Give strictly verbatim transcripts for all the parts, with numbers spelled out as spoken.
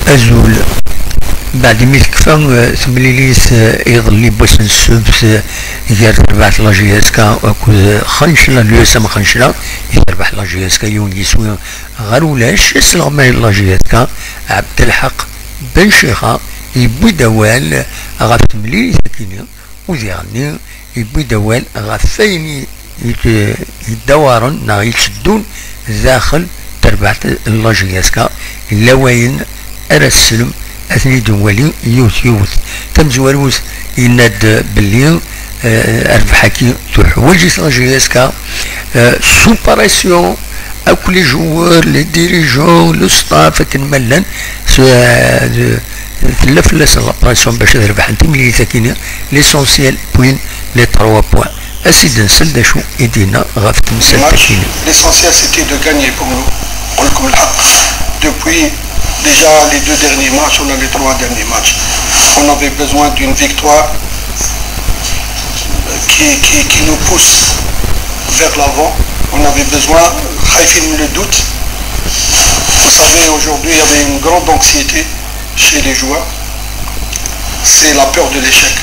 Azul. Beɛd imi tekfa, eh, temlilit, eh, iḍelli n wass n ssebt, eh, gar terbaɛt n la J S K akked, eh, Xencla, l'U S M Xencla, i terbeḥ la J S K yiwen yiswi ɣer ulac, asleɣmay n la J S K, Ɛebdelḥaq Ben Cixa, yewwi-d awal ɣef temlilit-agi-nni, u diɣenni yewwi-d awal ɣef wayen i, i, yeddawaren neɣ yetteddun daxel terbaɛt n la J S K, yella wayen ara tessnem, ad ten-id-nwali yiwet yiwet. Tamezwarut, yenna-d belli, eh, rrbeḥ-agi tuḥwaǧ-it la J S K, eh, sous pression, akk les joueurs, les dirigeants, le staff, akken ma llan, s-, eh, tella fell-asen la pression bac ad rebḥen timlilit-agi-nni. L'essentiel, wwin les trois points. Ad s-id-nsel d acu i d-yenna ɣef temsalt-agi-nni. L'essentiel, c'était de gagner pour nous. نقول لكم الحق. Depuis déjà les deux derniers matchs, on a les trois derniers matchs. On avait besoin d'une victoire qui, qui, qui nous pousse vers l'avant. On avait besoin, خايفين من le doute. Vous savez, aujourd'hui, il y avait une grande anxiété chez les joueurs. C'est la peur de l'échec.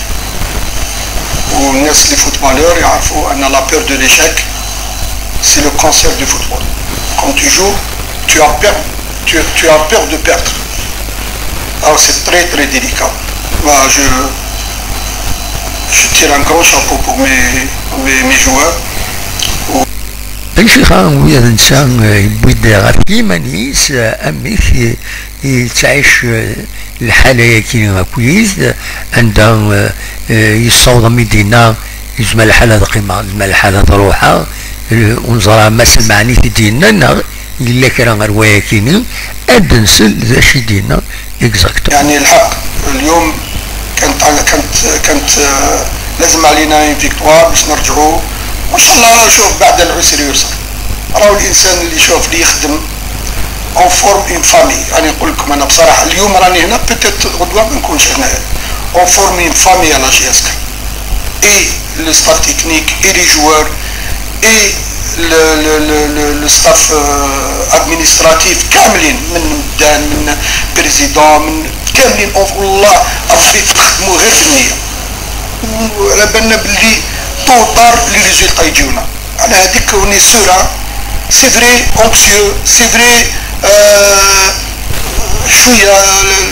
والناس, les footballeurs يعرفوا أن la peur de l'échec, c'est le cancer du football. Quand tu joues, tu as peur, tu, tu as peur de perdre. Alors c'est très, très délicat. Moi, je, je tire un grand chapeau pour mes, mes, mes joueurs. Ben Cixa, ula d netta, eh, yewwi-d ɣef yiman-is, eh, amek, eh, yettɛic, eh, lḥala-agi akkit, anda, eh, eh, yessaweḍ, am i d-yenna, yezmer lḥal ad qqimeɣ, yezmer lḥal ad ruḥeɣ, eh, ur neẓra ma s lmeɛna i t-id-yenna neɣ yella kra ɣer wayagi-nni. Ad nsel d acu i d-yenna exactement. يعني الحق اليوم كانت، كانت، كانت، آه، لازم علينا une victoire باش نرجعوا، وإن شاء الله نشوف بعد العسر يسر. راهو الإنسان اللي يشوف، اللي يخدم، on forme une famille. راني نقول لكم أنا بصراحة، اليوم راني هنا، peut-être غدوة ما نكونش هنا. On forme une famille à la J S K. Et le staff technique, et les joueurs, et le, le, le, le, le staff, euh, administratif كاملين، من مدان، من président، من كاملين، والله ربي تخدموا غير في النية. وعلى بالنا باللي tôt ou tard les résultats يجيونا. على هذيك on est sûr. C'est vrai, anxieux, c'est vrai, euh, شوية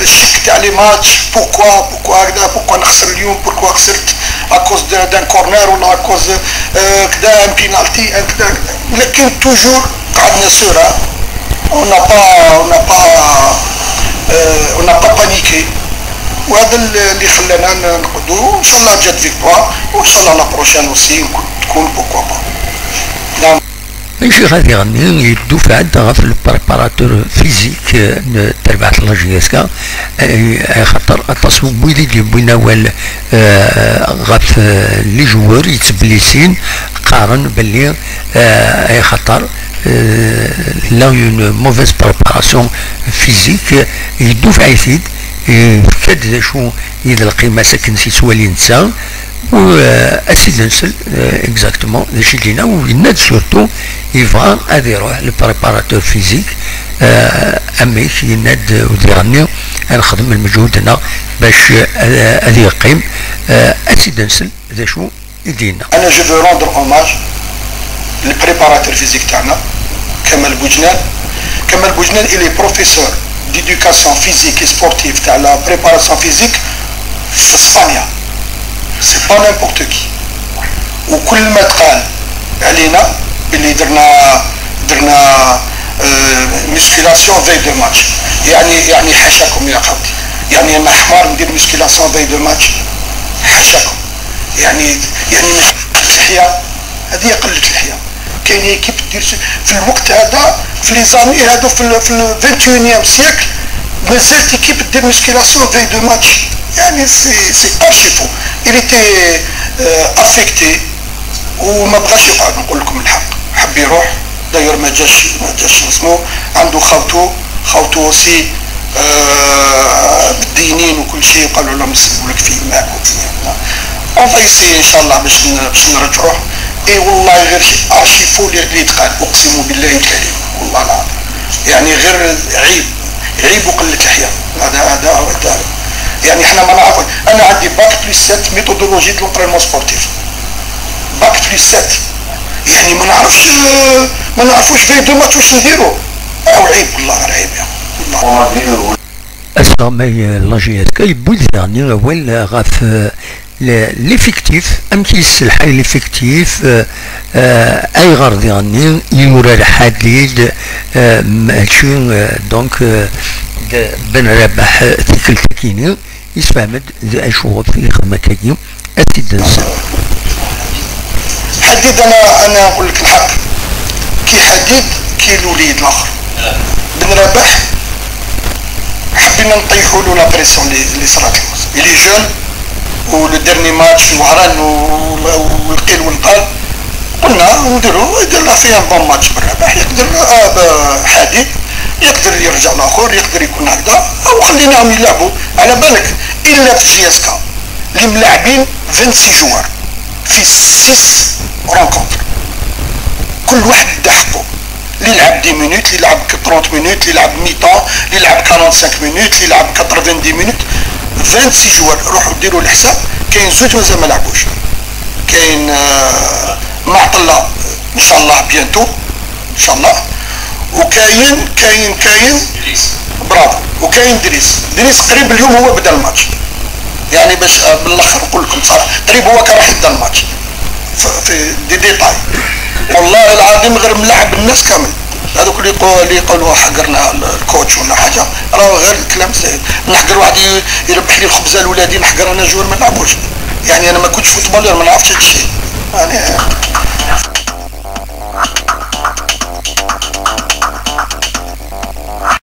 الشك تاع les matchs. Pourquoi, pourquoi هكذا؟ Pourquoi نخسر اليوم؟ Pourquoi خسرت؟ À cause de, d'un corner ولا à cause, euh, كذا، un penalty، un كذا، كذا. لكن toujours قعدنا serein. On n'a pas, on n'a pas, euh, on n'a pas paniqué. وهذا اللي خلانا نقعدوا. إن شاء الله جات victoire، وإن شاء الله la prochaine aussi تكون، pourquoi pas. نعم. Ncix ad iɣenni yeddufa-d ɣef le préparateur physique, eh, n terbaɛt n la J S K, eh, axaṭer aṭas n wid i d-yewwin awal, eh, ɣef, eh, les joueurs yettbellisin, qqaren belli, eh, axaṭer, eh, la une mauvaise préparation physique, yeddufa-it-id, yefka-d d acu i d lqima-s akken s-yettwali netta. U, eh, ad s-id-nsel, eh, exactement d acu i d-yenna, u yenna-d surtout yebɣa ad iruḥ le préparateur physique, eh, amek yenna-d, u diɣenni ad nexdem lmeǧhud-nneɣ bac, eh, ad yeqqim, eh, ad s-id-nsel d acu i d-yenna. أنا je veux rendre hommage le préparateur physique تاعنا كمال بوجنان. كمال بوجنان il est professeur d'éducation physique et sportive تاع la préparation physique في إسبانيا. C'est pas n'importe qui. وكل ما تقال علينا باللي درنا، درنا، آه، musculation veille de match. يعني، يعني حاشاكم يا خوتي. يعني أنا حمار ندير musculation veille de match؟ حاشاكم. يعني، يعني مش الحياة، هذه قلة الحياة. كاين équipe دير س-، في الوقت هذا، في les années هذو، في ال-، في le vingt et unième siècle، مازالت équipe دير musculation veille de match. يعني c'est، c'est archi faux. Il était, euh, affecté وما بغاش يقعد، نقول لكم الحق. حب يروح، d'ailleurs ما جاش، ما جاش اسمه. عنده خاوته، خاوته aussi، آه، متدينين وكل شيء، وقالوا لهم نسلموا لك في يماك وفي هنا. On va essayer إن شاء الله باش ن-، باش نرجعوه. إي والله غير شيء archi faux اللي، اللي يتقال، أقسم بالله الكريم، والله العظيم. يعني غير عيب. عيب وقلة الحياة. هذا هذا هذا يعني احنا ما نعرف. انا عندي باك بلس سبعة ميثودولوجي دو لونترينمون سبورتيف. باك بلس سبعة. يعني ما نعرفش، ما نعرفوش في دو ماتش واش نديرو. او عيب والله، غير عيب يا والله. Asɣamay Lagiatka yewwi-d daɣen awal ɣef l'effectif, amek yesselḥay l'effectif, ayɣer diɣenni yurar Ḥadid, mačči donc d Ben Rabaḥ tikkelt-agi-nni. Yessefhem-d d acu ɣef yexdem akkagi, ad t-id-nseɣ. حديد، انا انا نقول لك الحق، كي حديد كي الوليد الاخر بن رباح، حبينا نطيحوا له لا بريسيون اللي اللي صرات له. Il est jeune، و le dernier match وهران و- والقيل والقال، قلنا نديروا يدير له فيها بون ماتش بن رباح، يقدر آه، ب- حديد يقدر يرجع الاخر، يقدر يكون هكذا، او خليناهم يلعبوا. على بالك الا في جي اس كا اللي ملاعبين vingt-six joueurs في six rencontres، كل واحد دا حقه، اللي لعب dix minutes، اللي لعب trente minutes، اللي لعب mi-temps، اللي لعب quarante-cinq minutes، اللي لعب quatre-vingt-dix minutes. Vingt-six joueurs، روحوا ديروا الحساب، كاين زوج مازال ما لعبوش. كاين آه، معطله، ان شاء الله bientôt، ان شاء الله. وكاين كاين كاين برافو. وكاين دريس. دريس قريب اليوم هو بدا الماتش، يعني باش آه، بالاخر نقول لكم بصراحه، قريب هو كان راح يبدا الماتش. في des détails، والله العظيم غير ملعب الناس كامل. هذوك اللي يقو- اللي يقولوا حقرنا الكوتش ولا حاجه، راه غير الكلام ساهل. نحقر واحد ي- يربح لي الخبزه لولادي، نحقر انا جوار ما نلعبوش. يعني انا ما كنتش فوتبولير، ما نعرفش هذا الشيء. يعني